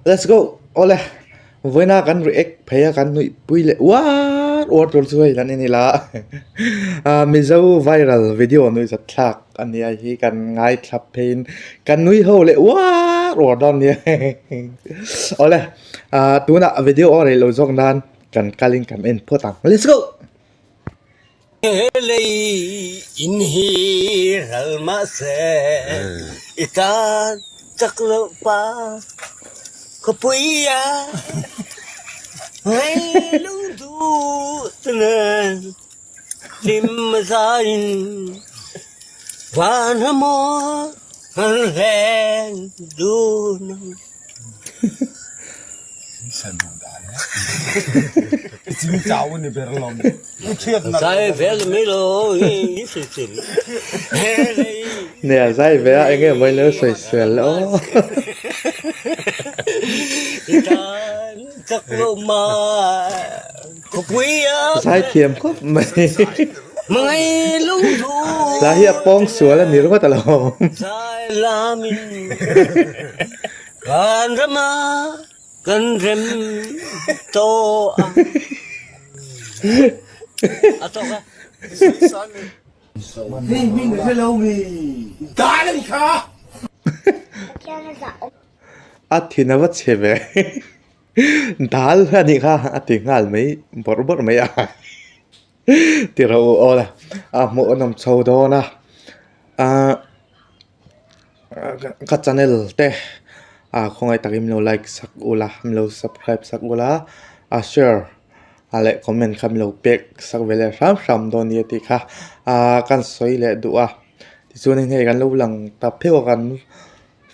Let's go! Awle, vawiina kan react phei a kan nuih pui leh uar uar tur chu hei kan en ila ah Mizo viral video nuih zat thlak a nia hi kan ngaithla pheiin kan nui ho leh uar uar dawn nia awle ah tunah video a rei lo zawk nan kan kalin kan en phawt ang let's go! Lei in hi ral mahse i tan chak loh pa khawpui a ngei lungduh te nen hlim a zaiin van ha maw kan hlen dun ang. Nia zai ve a enge maw ilo sawi sual aw. Zai thiam khawp mai. Hla hi a pawng sual a ni ringawt a lo. Kan rem tawh a. A tawk a. A thin a va chhe ve. Dal a nih kha a ti nghal mai bawrh bawrh mai a. Ti rawh u aw la. A hmuh a nawm chho dawn a. Ahh. Ka channel te ah khawngaih takin min lo like sak ula min lo subscribe sak ula a share a leh comment kha min lo pek sak ve leh hram hram dawn nia tih kha ah kan sawi leh duh a tichuanin hei kan lo lang ta pheuh a kan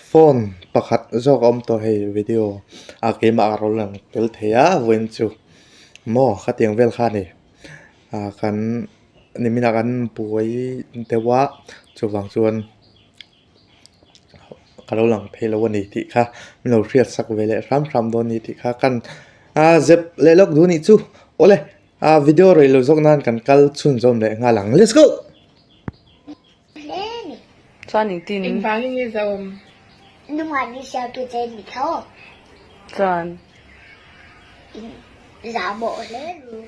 phone pakhat zawk a awm tawh hei video a keimah a rawn lang tel thei a vawiin chu maw khatiang vel kha a ni ah kan. Niminah kan buai deuh a chuvang chuan ka lo lang phei lo a ni tih kha min lo hriat sak ve leh hram hram dawn a ni tih kha kan ah zep leh lawk duh a nih chu awle ah video rei lo zawk nan kan kal chhunzawm leh nghal ang let's go. Chuan engtin? Engvangin nge zauhawm? Nungah ni siamtu che ni tho. Chuan? In zahmawh hle ru.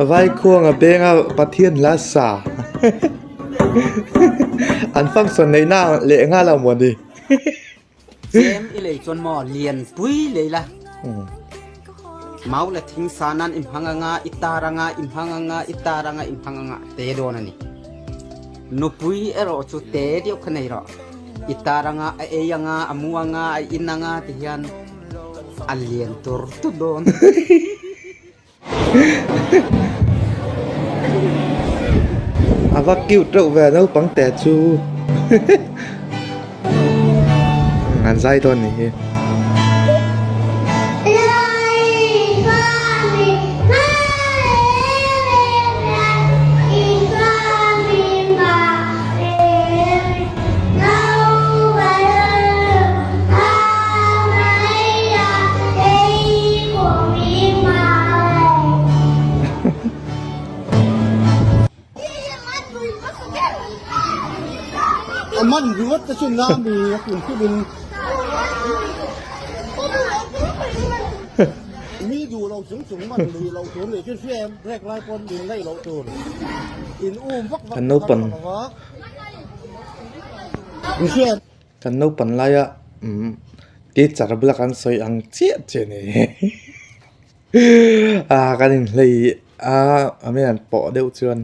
Vaikhuanga benga Pathian hla sa an function neih na leh nghal ang maw ni. Chem i lei chuan maw lian pui lei la. Mau le thing sa nan i hmang anga i tar anga i hmang anga i tar anga i hmang anga te dawn a ni. Nupui erawh chu te deuh kha nei rawh. I tar anga a ei anga a mu anga a in anga ti hian a lian tur tut dawn. A va cute reuh ve naupang te chu an zai dawn nih hi. Kan naupan kan naupan laia umm teacher bula kan sawi ang chiah chiah a ni ah kan inhlei a a men an pawh deuh chuan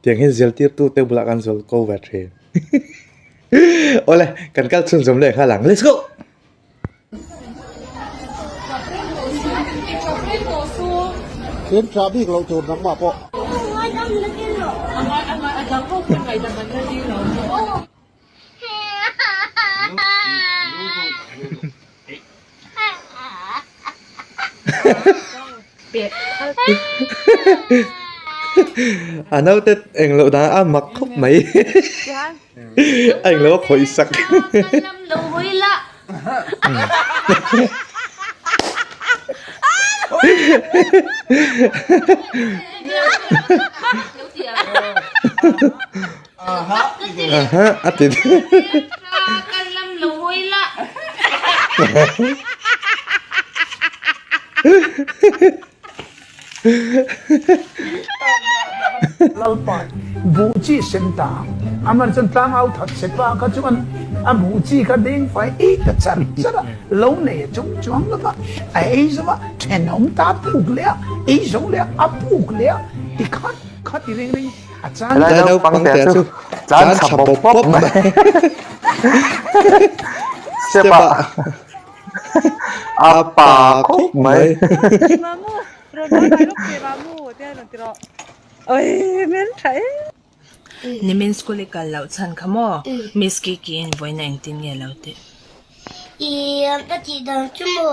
tiang hian zirtirtu te bulah kan zawl ko ve thin awle kan kal chhunzawm leh nghal ang let's go. A naute eng loh dan a mak khawp mai a eng lo a khawih sak. Aha a ti Lalpa buh chi sem ta amar chuan tlangau that se pa kha chuan a buh chi kha deng fai ei ta char char a lo nei a chung chuang lova a ei zo a thenawm ta puk leh a ei zo leh a a puk leh a tikhan kha ti reng reng a chang Helai naupang te chu tlan tha pawp pawp mai step ah a pa khawp mai. Nimin school i kal loh chhan kha maw? Miss Kiki in vawiina engtin nge lo tih? I ka tih dan chu maw?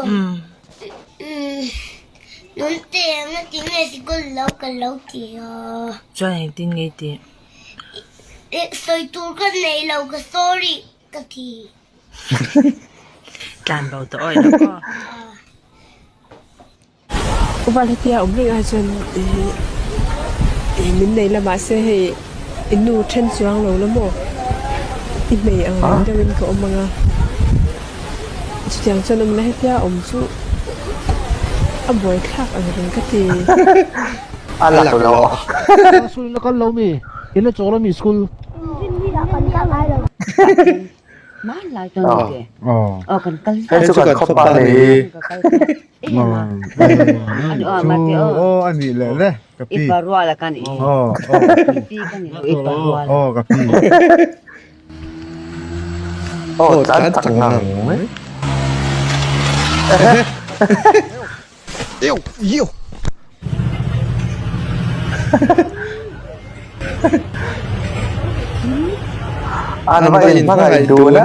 Nung te ang a ti nge sikul lo ka lo ti a. Chuan engtin nge i tih? Sawi tur ka nei lo ka sorry ka ti. Tlan bo tawh awih lo aw. Uval hetia awm reng ai chuan ih min nei la mahse hei i nu then chuang lo la maw i hmei ang reng deuhin ka awm ang a chutiang chuan awm la hetia awm chu a buaithlak ang reng ka ti. A lak loh. School in a kal lo mi? In a chawl a mi school? Hei chu kan khawpa a ni hi. Aw a nih leh le ka pi. Aw aw ka pi. Aw tlan tak ngang mai. An va in hmangaih dun a.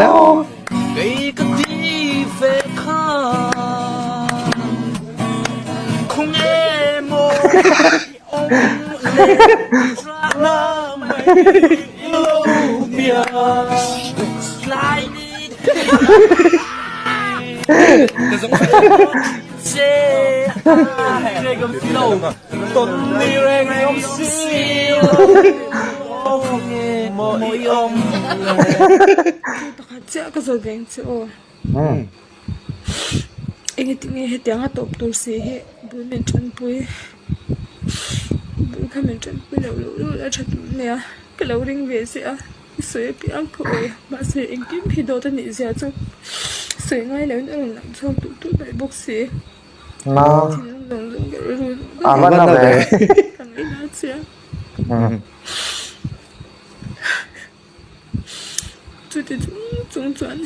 Pakhat chiah ka zawt veng che aw. Engtin nge hetiang a tawp tur si hi bul min tanpui bul kha min tanpui loh loh loh la tha tur ania ka lo ring ve che a i sawi apiang ka awi a mahse engkim hi dawt a nih zia chu sawi ngai loin a rawn lang chhuak duh duh mai bawk si thinlung zawng zawng ka rilru zawng zawng ka ngaihna che a. Chuti chung chung chuan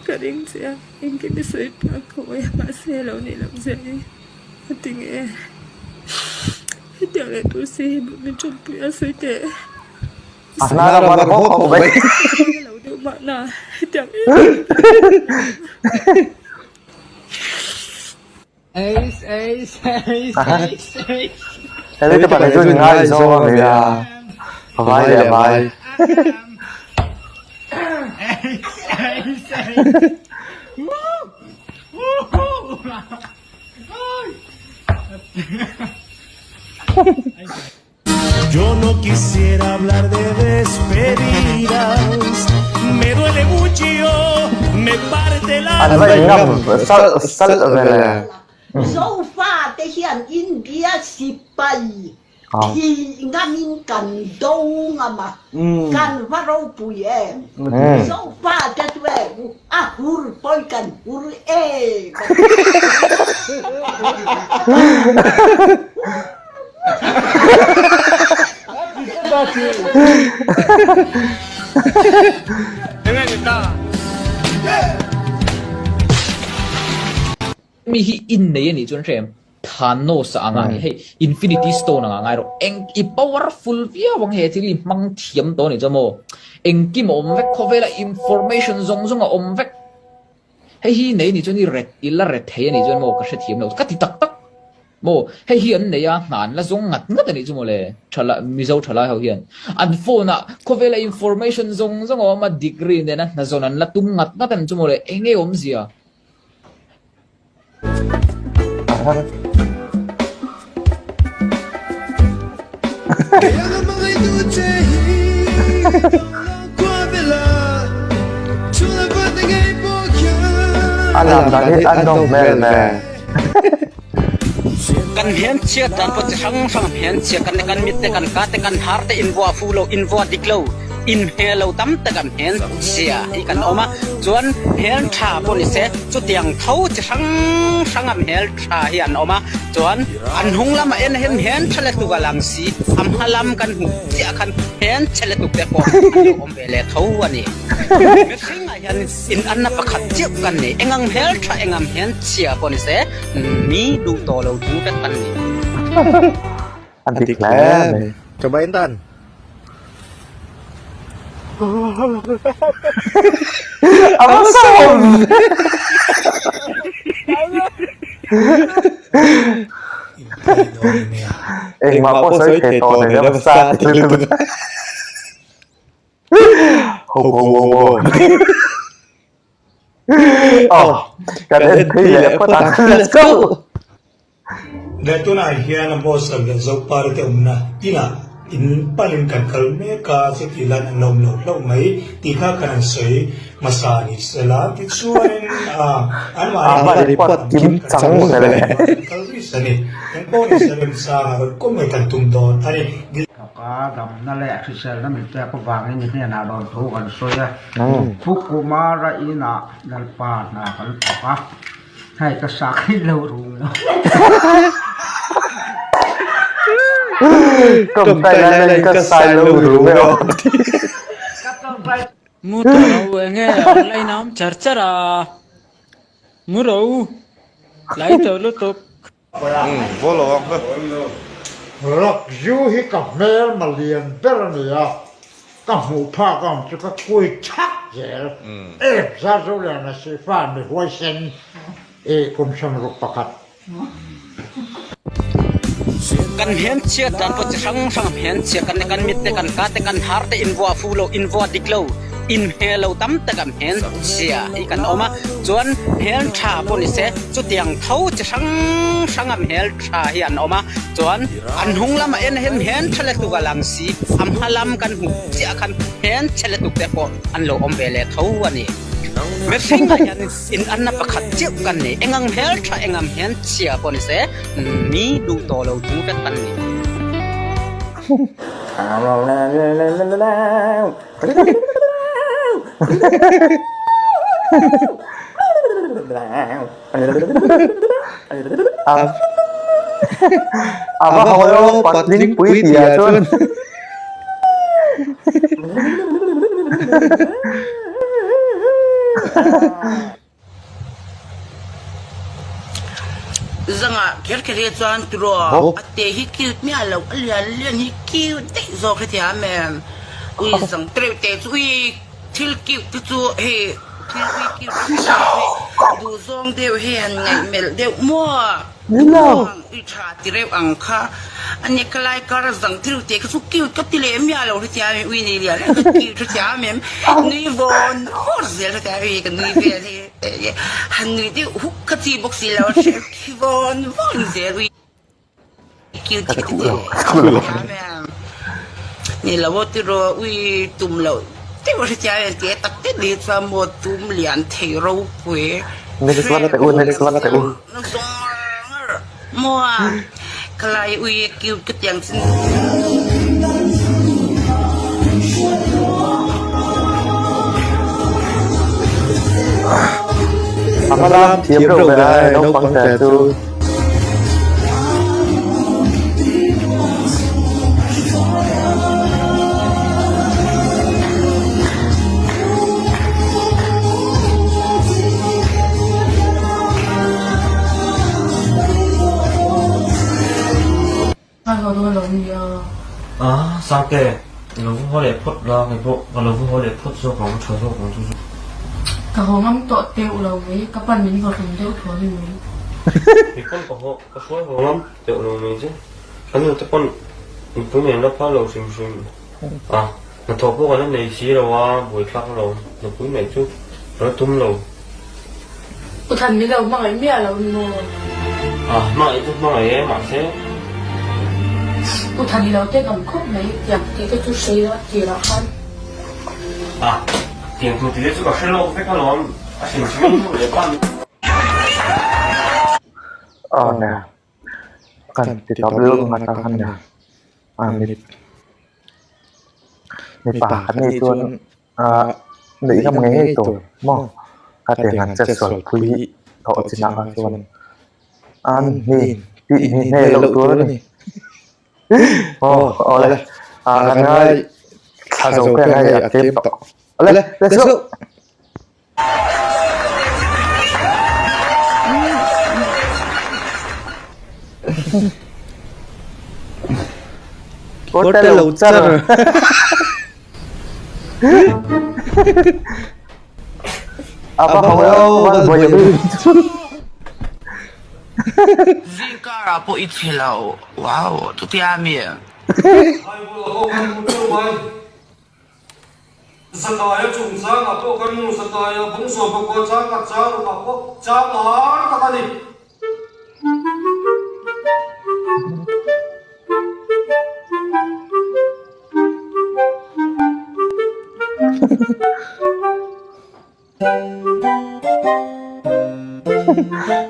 ka ring che a, engkim i sawi piah ka awi a, mahse a lo nih loh zia hi a ti nge. Hetiang leh tur si hi duh min tanpui a sawi teh. A hnar a var hawk hawk mai. A lo deuh mahna hetiang em em. Hei te pahnih chu inngai zawng a ni a, a vai leh a vai. An va in ngam salh salh ve le. Zofa te hian India sipai thih ngamin kan do ngam a, kan va ropui em. Zofa te chu e a hur pawi kan hur em. Mi hi in nei a nih chuan hrem Thanos a anga hei Infinity Stone anga ngai rawh eng i powerful viau ang he thil i hmang thiam tawh a nih chuan maw engkim a awm vek khawvela information zawng zawng a awm vek Hei hi nei nih chuan i ret i la ret thei a nih chuan maw ka hrethiam lo ka ti tak tak maw hei hi an nei a hna an la zawng ngat ngat a nih chu maw le thala Mizo thalai ho hian an phone ah khawvela information zawng zawng a awm a degree nena hna zawn an la tum ngat ngat a nih chu maw le eng nge awmzia. kha. A lam dan hi a nawm hmel ve. Kan hmel chiat dan pawh chi hrang hrang hmel chia kan kan mit te kan ka te kan har te in vua fu lo in vua dik lo in hmel lo tam tak an hmel chia hi kan awm a chuan hmel tha pawh ni se chutiang tho chi hrang hrang a hmel tha hi an awm a chuan an hnung lamah en hian hmel tha lutuk a lang si a hma lam kan hmuh chiah khan hmel chhe lutuk te pawh an lo awm ve leh tho a ni mihring ah hian in anna pakhat chiah kan ni eng ang hmel tha eng ang hmel chhia pawh ni se mi duh tawh lo chung vek kan ni. A dik hle mai. Cobain tan. A va sawm ve. Engmah pawh sawi thei tawh nei lova sa ti lutuk a. Ho ho ho ho. Aw, kan en phei leh phawt ang. Let's go! Le tunah hian a boss leh Zopari te awmna inah in panin kan kal mek a, chutih lan an lo awm lo hlauh mai tih kha kan han sawi hmasa a ni sela. Tichuanin anmahni report kim chang vel e. Kan kal rih a ni. Engpawh ni se remchanga rawn kawm mai kan tum dawn a ni. Thawka damna leh hriselna min pek avangin i hnenah rawn thu kan sawi a. Pu Kumara inah Lalpa hna kan thawk a. Hei ka sak hi lo rum lo. Tawngtai lai lai ka sai lo rum e aw. Mu tawh lo enge online a awm char char a. Mu ro lai tawh lutuk. Rak zu hi ka hmel malian ber a ni a, ka hmuh phak ang chu ka kui thak zel. Em zar zo lian a si fa mi huaisen i kum 61. Kan hmel chhiat dan pawh chi hrang hrang hmel chhia kan kan mit te kan ka te kan har te in vua fu lo in vua dik lo in hmel lo tam tak a hmel chhia hi kan awm a chuan hmel tha pawh ni se chutiang tho chi hrang hrang a hmel tha hi an awm a chuan an hnung lamah en hian hmel tha lutuk a lang si a hma lam kan hmuh chiah khan hmel chhe lutuk te pawh an lo awm ve leh tho a ni mihring ah hian in anna pakhat chiah kan ni eng ang hmel tha eng ang hmel chhia pawh ni se mi duh tawh lo chung vek kan ni. A va hawi aw patling pui tih ah chuan. Zanga kher kher hi chuan tiraw a te hi cute miah lo a lian lian hi cute daih zawk hi thiam em ui zang tereuh te chu ui thil cute te chu hei thil ui cute te chu hei duh zawng deuh hei han ngaih melh deuh maw ui tha ti reuh ang kha a ni ka lai kar zang tereuh te kha chu cute ka ti leh miah lo hetiang em ui nei lian em ka cute hetiang em nui vawn vawn zel hetiang ui ka nui vel hi. Han nui deuh huk kha chi bawk si lo a hre khi vawn vawn zel ui cute ti ti ni lo aw tiraw ui tum loh deuh a hre chiang em tih tak te ni chuan maw tum lian thei ropui Next one te u next one te u. Maw khalai ui cute ka tiang chin. A va lam thiam reuh ve a naupang te chu. A, Sangte, i lo va haw leh phawt la, kei pawh ka lo va haw leh phawt zawk ang, tha zawk ang chu chu. Ka haw ngam tawh teuh lo mai, ka pan min vawrh hlum deuh thaw ni mai. Kei pawn ka haw, ka hruai haw ngam teuh lo mai che. Ka nu te pawn nupui nen la phal lo hrim hrim a, hnathawh pawh kan la nei si lo a, buaithlak lo, nupui neih chu ka la tum lo. U Than min lo hmangaih miah lo ni maw? A hmangaih chu hmangaih e mahse. U Thani lo te ngam khawp mai tiang tih te chu hre a tirah khan. A tiang tur tih te chu ka hre lawk vek alawm a hrim hrim in nu leh pa min. Aw nia kan ti tawp lawk ang atang khan nia a mit mipa kan nih chuan ah nuih ngam ngei ngei tur maw ka ti ang an chet sual pui tawh chinah kha chuan an hni tih hni hne loh tur a ni aw aw le ah kan ngai thla zo pek hei a tlem tawh awle let's go. Kawrte lo char. Apa ho lo boi Zingkarah pawh i chhe lo. Wow, chutia mi. Zakaia chungchangah pawh kan nu Zakaia bungsawi pakua chang khat chang rukah pawh chang lar tak a ni.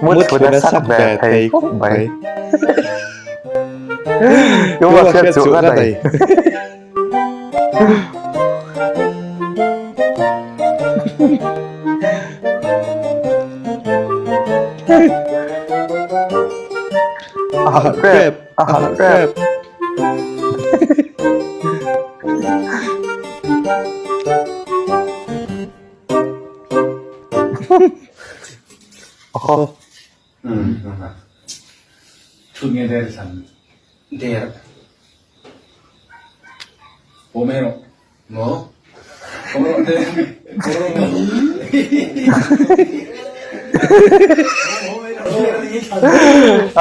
Mut chhun a sak ve thei khawp mai. Chu a hriat chuh ka nei. A harh tep, a harh tep. Thu nge der thlan der haw mai rawh maw haw rawh te haw rawh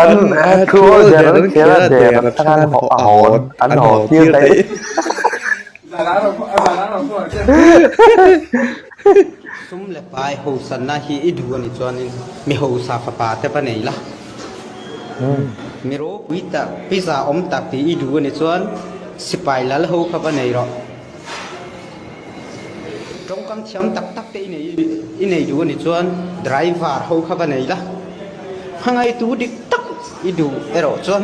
An thu der an khel a der a thlang an haw a haw an haw tir daih. Sum leh pai hosanna hi i duh a ni chuanin mi hosa fapa te va nei la. Mi ropui tak, pizza awm tak tih i duh a ni chuan sipai lal ho kha va nei rawh. Tawngkam thiam tak tak te i nei i nei duh a ni chuan driver ho kha va nei la. Hmangaihtu dik tak i duh erawh chuan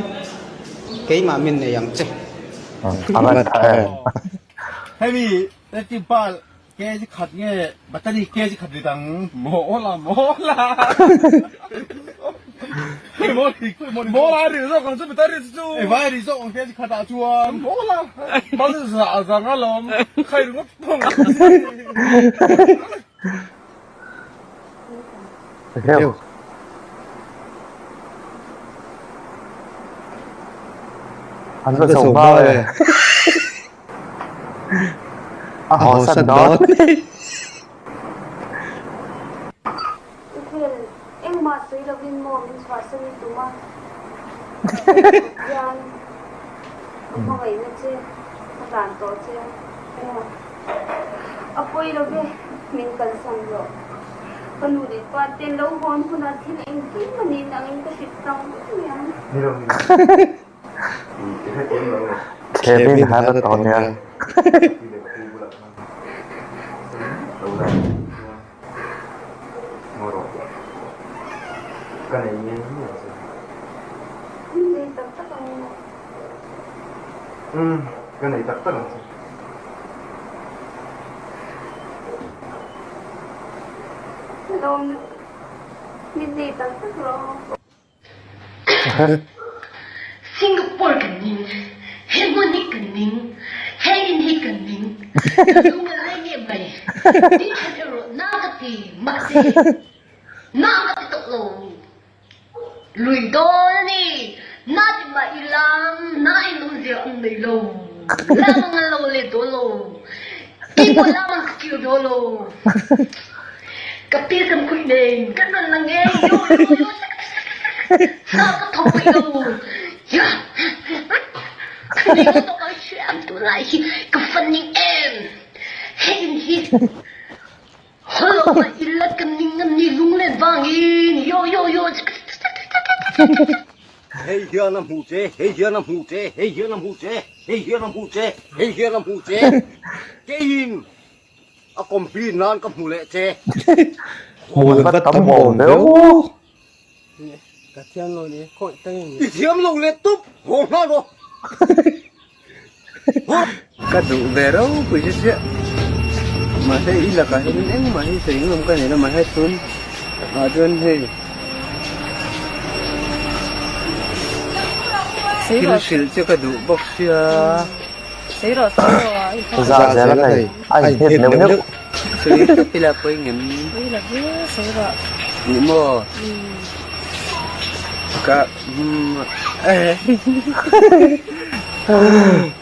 keimah min nei ang che. A va tha em. Hemi electric bulb kg khat nge battery kg khat rit ang. Mawla mawla. Mawla ri zawk ang chu battery chu. Ei vai ri zawk ang kg khat ah chuan. Mawla. Bal za zang alawm. Khai ringawt thung. Reuh. An va zo hma e. A haw san dawn. Ukhel, engmah sawi lovin maw min chhuahsan i tum a? Hian ka hmangaihna che ka hlan tawh che maw? A pawi lo ve, min kalsan rawh. Ka nu leh pa ten lo hawn hunah thil engkim a nih nangin ka hrilh tlang vek mai ang. Kevin har a tawh nia. Singapore ka ning, he hmun hi ka ning, he in hi ka ning, ka lung a leng em mai. Tin then erawh na ka ti, mahse na ka ti tawh lo. Lui dawn a ni, na ti mah ila na in awmzia an nei lo, lam ang an lo let dawn lo, keipawh lam ang ka kir dawn lo. Ka pi sam khuih nen kan rawn lang e, yo yo yo sak sak sak sak hna ka tho peih lo, ya ka nei lo tawk a hriam tunlai hi ka fan ning em, he in hi holo mah ila ka ning an ni lunglen vangin yo yo yo sak sak sak sak sak. Hei hian a hmuh che, hei hian a hmuh che, hei hian a hmuh che, hei hian a hmuh che, hei hian a hmuh che. Keiin a complete nan ka hmu leh che. Hmun va tam awm ve aw. Ka thiam lo ni, khawi tangin. I thiam lo leh tup, haw nghal rawh. Ka duh ve ropui che chiah. Mahse i lakah hianin engmah hi sawi ngam ka nei lo mahse tun ah chuan hei thil hrilh che ka duh bawk sia. Zah zel a nei, a inhnet neuh neuh. Sawi hrep ila pawi ngem. Ni maw? Ka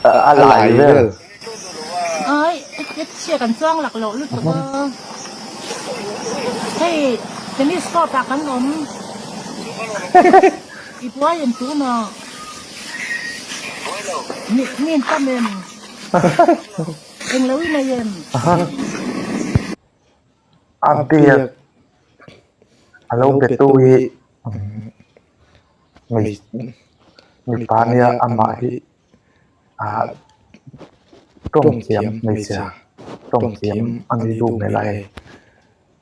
A lai vel. Ai, chhia kan chuang lak loh lutuk a. Hei, tennis court ah kan awm. I buai em tunah? Mi in tam em? Englo i nei em? A biak a lo be tu hi mipa nia amah hi ah tawng thiam hmeichhia tawng thiam a ni duh hmel a hei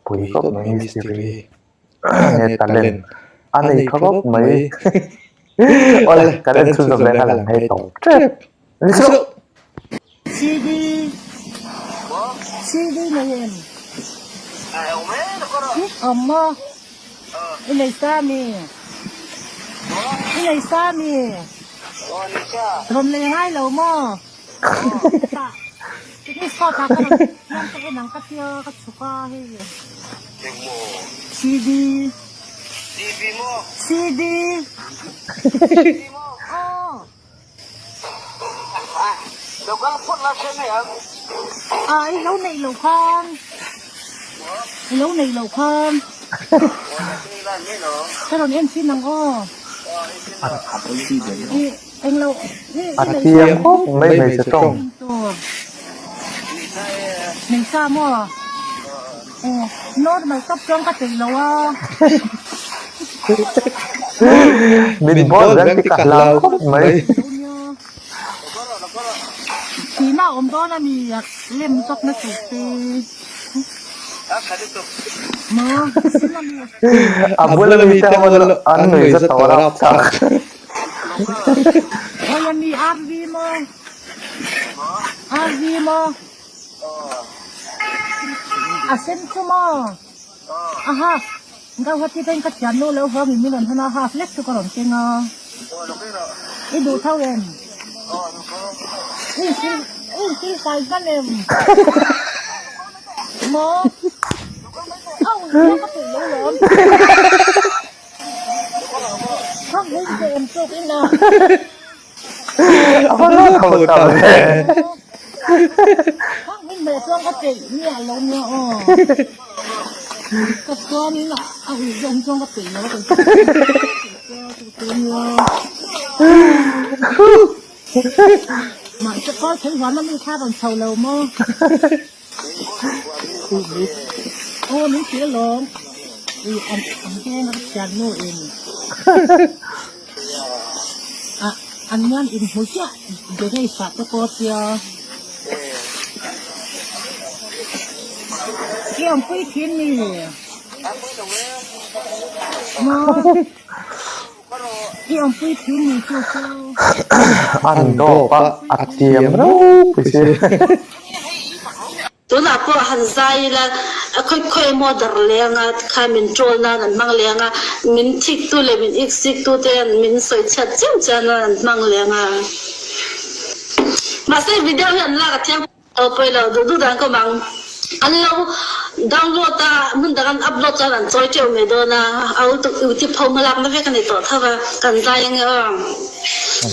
pui khawp mai mistiri nge talent a nei tha khawp mai awle kan en chhunzawm leh nghal ang hei tawp tep. CD CD nei em? Awm maw? I nei sa mi? I nei sa mi? Rawn lei ngai lo maw? Tah picnic spot ah ka rawn siam ka en ang ka tia ka chhuk a hei. CD CD Aw. A i lo neih loh khan i lo neih loh khan ka rawn en thin ang aw i englo i A thiam khawp mai hmeichhe tawng. Nei sa maw aw normal tawp chuan ka peih lo a. Min bawl reng ti ka hlau khawp mai. Thihna a awm dawn a ni a lem zawk na tur te. Maw sin a mi. A bula mi te ho an nuih zet tawh rap chak. Oi a mi RV maw? RV maw? A sen chu maw? Aha. Gauhati te in ka thiam lo lo hawng in min rawn hawn a, half lek chu ka rawn keng a. I duh tho em? I insil i insil fai hman em? Maw? Au nia ka peih lo lawm. Khang hei che em chuk in a. A va lo tho ta ve. Khang hei hmeh chuan ka peih miah lo nia aw. Ka chuan in a ui zawk hi chuan ka peih lo a ka nia. Mahse kawr thei huan a mi kha rawn chho lo maw. Aw min hrilh alawm. I an an heng a ka thian nu in. Ah an hian in hmu chiah garage ah te pawh tia. I awmpui thin mi. Maw. I awmpui thin mi chu chu. An dawp a a thiam ropui si. Tunah pawh han zai ila a khawi khawi emaw dar leng a kha min troll nan an hmang leng a, min thik tu leh min ik sik tu te an min sawi chhiat chiam chiam nan an hmang leng a. Mahse video hi an lak a thiang lo pawi lo duh duh dan ka awm ang. An lo download a hmun dang an upload chuan an chawi teuh mai dawn a, a utip ho hmalak na vek a ni tawh tho va, kan zai ange aw.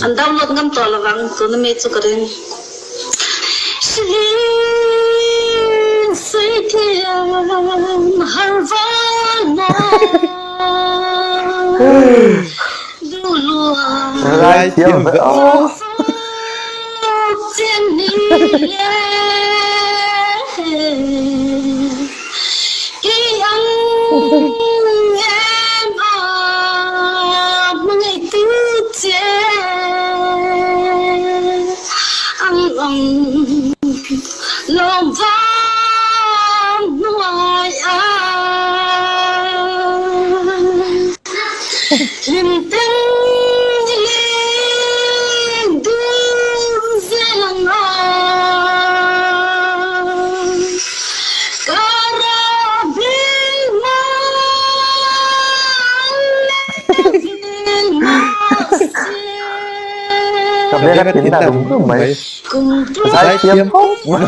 An download ngam tawh lovang tuna mi chu ka ring. Rai thiam ve aw. Hlim ten i leng dun zel ang a, ka rahbel mal leh mahse. Ka beng a tin ta rum rum mai. Zai thiam khawp mai.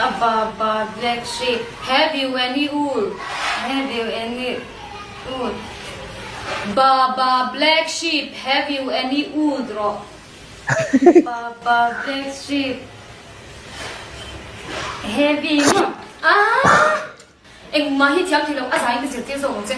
A ba ba black sheep have you any wool have you any wool ba ba black sheep have you any wool rawh ba ba black sheep have you ah engmah hi thiam thei lo a zai ka zirtir zawk ang che.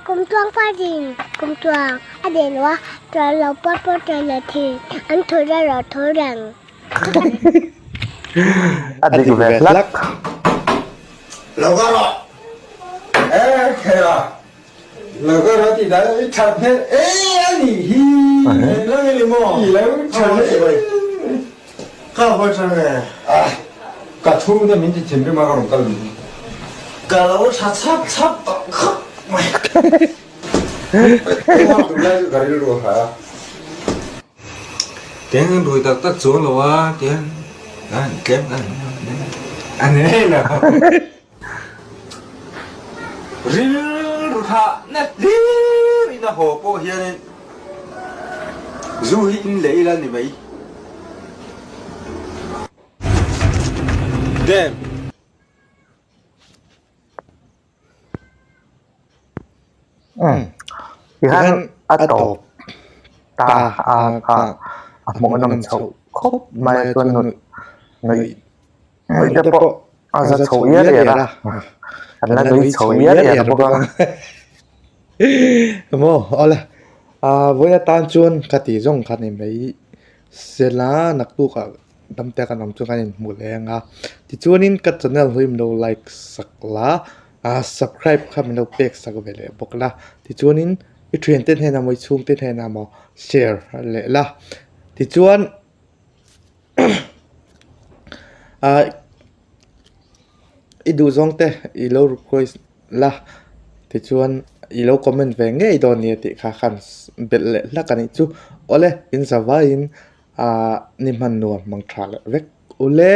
Kumtluang partin kumtluang a deh lo a, tuar lo pawt pawt reng leh thin, an thur erawh thur reng. A dik ve hlak. Lo ka rawh e khela lo ka rawh tih dan i that hmel e a nih hi lo ni maw i lo that e Ka haw tha ve. Ah, ka chhungte min ti thinrim a ka rawn kal duh. Ka lo tha chhap chhap tawh khawp mai. Engah tunlai chu ka rilru a hrah a. Tiang an rui tak tak chuang lo a, tiang an tlem an a nei lo. Rilru tha na hlir in a haw pawh hianin zu hi in leh ila ni mai. Damn. Umm tihian a tawp ta a kha a hmuhnawm chhoh khawp mai a chuan nuih nuih nuih te pawh a za chho iar iar a an la nui chho iar iar bawk a. Maw awle vawi atan chuan ka tih zawng kha ni mai sela naktukah damte kan awm chu kan inhmuh leh ang a tichuanin ka channel hi min lo like sak la ah subscribe kha min lo pek sak ve leh bawk la tichuanin i thiante hnenah maw i chhungte hnenah maw share leh la tichuan ah i duh zawng te i lo request la tichuan i lo comment ve ngei dawn nia tih kha khan belh leh hlak a nih chu awle in zavaiin ah ni hman nuam mang tha leh vek ule.